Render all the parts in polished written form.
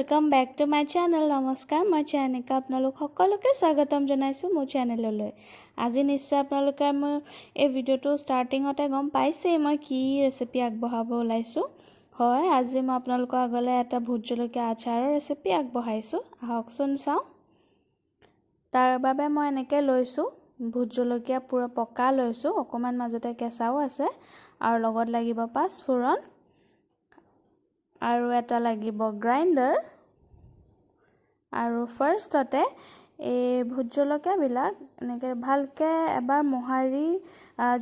Welcome back to my channel. নমস্কাৰ, মই চয়নিকা, আপোনালোক সকলোকে স্বাগতম জনাইছোঁ মোৰ চেনেললৈ। আজি নিশ্চয় আপোনালোকে মোৰ এই ভিডিঅ'টো ষ্টাৰ্টিঙতে গম পাইছেই মই কি ৰেচিপি আগবঢ়াব ওলাইছোঁ। হয়, আজি মই আপোনালোকৰ আগলৈ এটা ভোট জলকীয়া আচাৰৰ ৰেচিপি আগবঢ়াইছোঁ। আহকচোন চাওঁ। তাৰ বাবে মই এনেকৈ লৈছোঁ ভোট জলকীয়া, পূৰা পকা লৈছোঁ, অকণমান মাজতে কেঁচাও আছে। আৰু লগত লাগিব পাঁচফোৰণ আৰু এটা লাগিব গ্ৰাইণ্ডাৰ। আৰু ফাৰ্ষ্টতে এই ভোট জলকীয়াবিলাক এনেকৈ ভালকৈ এবাৰ মোহাৰি,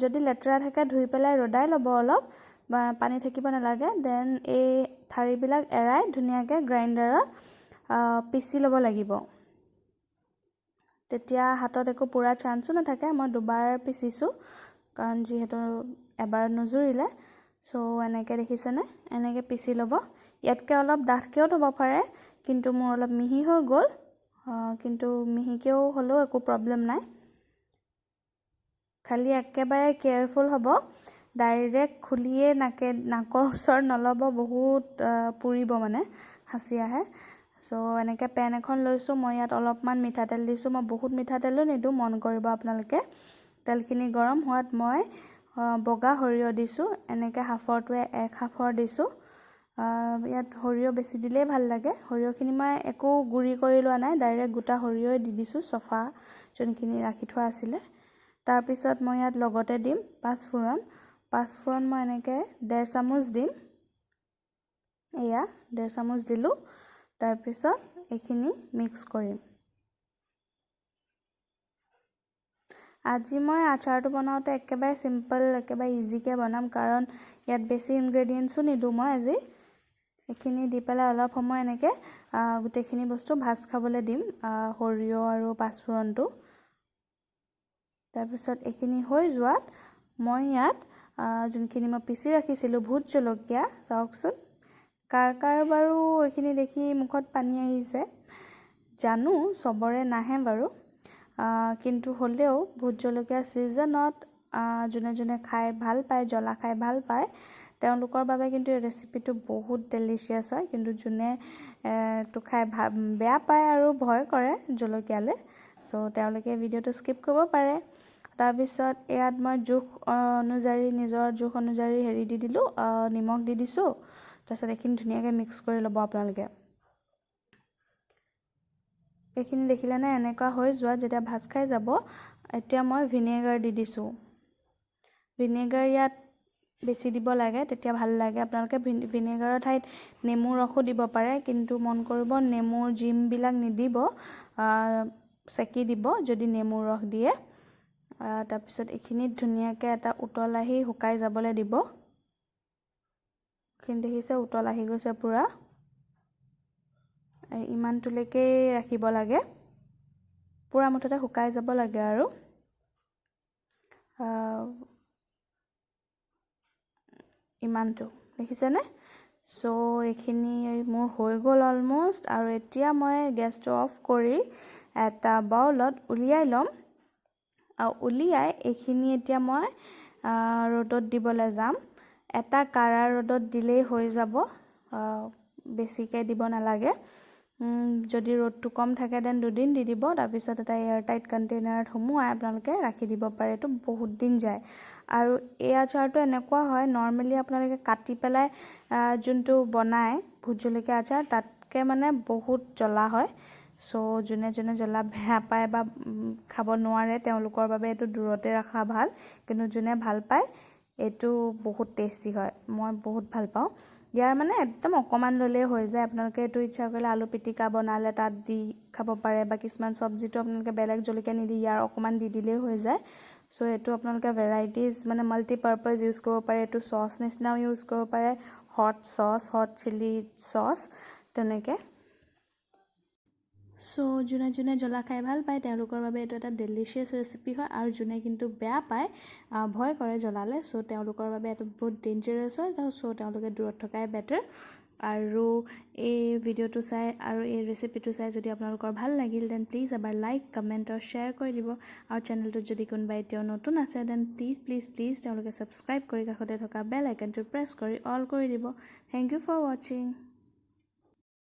যদি লেতেৰা থাকে ধুই পেলাই ৰ'দাই ল'ব অলপ, বা পানী থাকিব নালাগে। Then এই ঠাৰিবিলাক এৰাই ধুনীয়াকৈ গ্ৰাইণ্ডাৰত পিচি ল'ব লাগিব। তেতিয়া হাতত একো পোৰা চান্সো নাথাকে। মই দুবাৰ পিচিছোঁ, কাৰণ যিহেতু এবাৰ নুজুৰিলে। চ' এনেকৈ দেখিছেনে, এনেকৈ পিচি ল'ব। ইয়াতকৈ অলপ ডাঠকৈও থ'ব পাৰে, কিন্তু মোৰ অলপ মিহি হৈ গ'ল। কিন্তু মিহিকৈও হ'লেও একো প্ৰব্লেম নাই। খালি একেবাৰে কেয়াৰফুল হ'ব, ডাইৰেক্ট খুলিয়ে নাকৰ ওচৰত নল'ব, বহুত পুৰিব, মানে হাঁচি আহে। চ' এনেকৈ পেন এখন লৈছোঁ মই, ইয়াত অলপমান মিঠাতেল দিছোঁ। মই বহুত মিঠাতেলো নিদিওঁ, মন কৰিব আপোনালোকে। তেলখিনি গৰম হোৱাত মই বগা সৰিয়হ দিছোঁ। এনেকৈ সাফৰটোৱে এক সাফৰ দিছোঁ। ইয়াত সৰিয়হ বেছি দিলেই ভাল লাগে। সৰিয়হখিনি মই একো গুড়ি কৰি লোৱা নাই, ডাইৰেক্ট গোটা সৰিয়হ দি দিছোঁ, চফা যোনখিনি ৰাখি থোৱা আছিলে। তাৰপিছত মই ইয়াত লগতে দিম পাঁচফোৰণ। পাঁচফোৰণ মই এনেকৈ 1.5 চামুচ দিম। এয়া 1.5 চামুচ দিলোঁ। তাৰপিছত এইখিনি মিক্স কৰিম। আজি মই আচাৰটো বনাওঁতে একেবাৰে চিম্পল, একেবাৰে ইজিকৈ বনাম, কাৰণ ইয়াত বেছি ইনগ্ৰেডিয়েণ্টছো নিদিওঁ মই আজি। এইখিনি দি পেলাই অলপ সময় এনেকৈ গোটেইখিনি বস্তু ভাজ খাবলৈ দিম, সৰিয়হ আৰু পাঁচফোৰণটো। তাৰপিছত এইখিনি হৈ যোৱাত মই ইয়াত যোনখিনি মই পিচি ৰাখিছিলোঁ ভোট জলকীয়া, চাওকচোন কাৰ কাৰ বাৰু এইখিনি দেখি মুখত পানী আহিছে। জানো চবৰে নাহে বাৰু, কিন্তু হ'লেও ভোট জলকীয়া ছিজনত যোনে যোনে খাই ভাল পায়, জ্বলা খাই ভাল পায়, তেওঁলোকৰ বাবে কিন্তু এই ৰেচিপিটো বহুত ডেলিচিয়াছ হয়। কিন্তু যোনে এইটো খাই বেয়া পায় আৰু ভয় কৰে জলকীয়ালৈ, চ' তেওঁলোকে ভিডিঅ'টো স্কিপ কৰিব পাৰে। তাৰপিছত ইয়াত মই জোখ অনুযায়ী, নিজৰ জোখ অনুযায়ী হেৰি দি দিলোঁ, নিমখ দি দিছোঁ। তাৰপিছত এইখিনি ধুনীয়াকৈ মিক্স কৰি ল'ব আপোনালোকে। এইখিনি দেখিলেনে, এনেকুৱা হৈ যোৱা যেতিয়া ভাজ খাই যাব, এতিয়া মই ভিনেগাৰ দি দিছোঁ। ভিনেগাৰ ইয়াত বেছি দিব লাগে, তেতিয়া ভাল লাগে। আপোনালোকে ভিনেগাৰৰ ঠাইত নেমু ৰসো দিব পাৰে, কিন্তু মন কৰিব নেমুৰ জিমবিলাক নিদিব, চেকি দিব যদি নেমুৰ ৰস দিয়ে। তাৰপিছত এইখিনিত ধুনীয়াকৈ এটা উতল আহি শুকাই যাবলৈ দিব। এইখিনি দেখিছে, উতল আহি গৈছে পূৰা। ইমানটোলৈকেই ৰাখিব লাগে, পূৰা মুঠতে শুকাই যাব লাগে। আৰু ইমানটো দেখিছেনে? চ' এইখিনি মোৰ হৈ গ'ল অলম'ষ্ট। আৰু এতিয়া মই গেছটো অফ কৰি এটা বাউলত উলিয়াই ল'ম। আৰু উলিয়াই এইখিনি এতিয়া মই ৰ'দত দিবলৈ যাম। এটা কাৰা ৰ'দত দিলেই হৈ যাব, বেছিকৈ দিব নালাগে। যদি ৰ'দটো কম থাকে, then দুদিন দি দিব। তাৰপিছত এটা এয়াৰ টাইট কণ্টেইনাৰত সুমুৱাই আপোনালোকে ৰাখি দিব পাৰে। এইটো বহুত দিন যায়। আৰু এই আচাৰটো এনেকুৱা হয়, নৰ্মেলি আপোনালোকে কাটি পেলাই যোনটো বনায় ভোট জলকীয়া আচাৰ, তাতকৈ মানে বহুত জ্বলা হয়। চ' যোনে যোনে জ্বলা বেয়া পায় বা খাব নোৱাৰে, তেওঁলোকৰ বাবে এইটো দূৰতে ৰখা ভাল। কিন্তু যোনে ভাল পায়, এইটো বহুত টেষ্টি হয়। মই বহুত ভাল পাওঁ। ইয়াৰ মানে একদম অকণমান ল'লেই হৈ যায়। আপোনালোকে এইটো ইচ্ছা কৰিলে আলু পিটিকা বনালে তাত দি খাব পাৰে, বা কিছুমান চব্জিটো আপোনালোকে বেলেগ জলকীয়া নিদি ইয়াৰ অকণমান দি দিলেই হৈ যায়। চ' এইটো আপোনালোকে ভেৰাইটিজ, মানে মাল্টিপাৰ্পাজ ইউজ কৰিব পাৰে। এইটো চচ নিচিনাও ইউজ কৰিব পাৰে, hot sauce, hot chilli sauce তেনেকৈ। চ' যোনে যোনে জ্বলা খাই ভাল পায়, তেওঁলোকৰ বাবে এইটো এটা ডেলিচিয়াছ ৰেচিপি হয়। আৰু যোনে কিন্তু বেয়া পায়, ভয় কৰে জ্বলালে, চ' তেওঁলোকৰ বাবে এইটো বহুত ডেঞ্জাৰাছ হয়। চ' তেওঁলোকে দূৰত থকাই বেটাৰ। আৰু এই ভিডিঅ'টো চাই আৰু এই ৰেচিপিটো চাই যদি আপোনালোকৰ ভাল লাগিল, then please এবাৰ লাইক, কমেণ্ট আৰু শ্বেয়াৰ কৰি দিব। আৰু চেনেলটোত যদি কোনোবা এতিয়াও নতুন আছে, then please please please তেওঁলোকে ছাবস্ক্ৰাইব কৰি কাষতে থকা বেল আইকনটো প্ৰেছ কৰি অল কৰি দিব। Thank you for watching.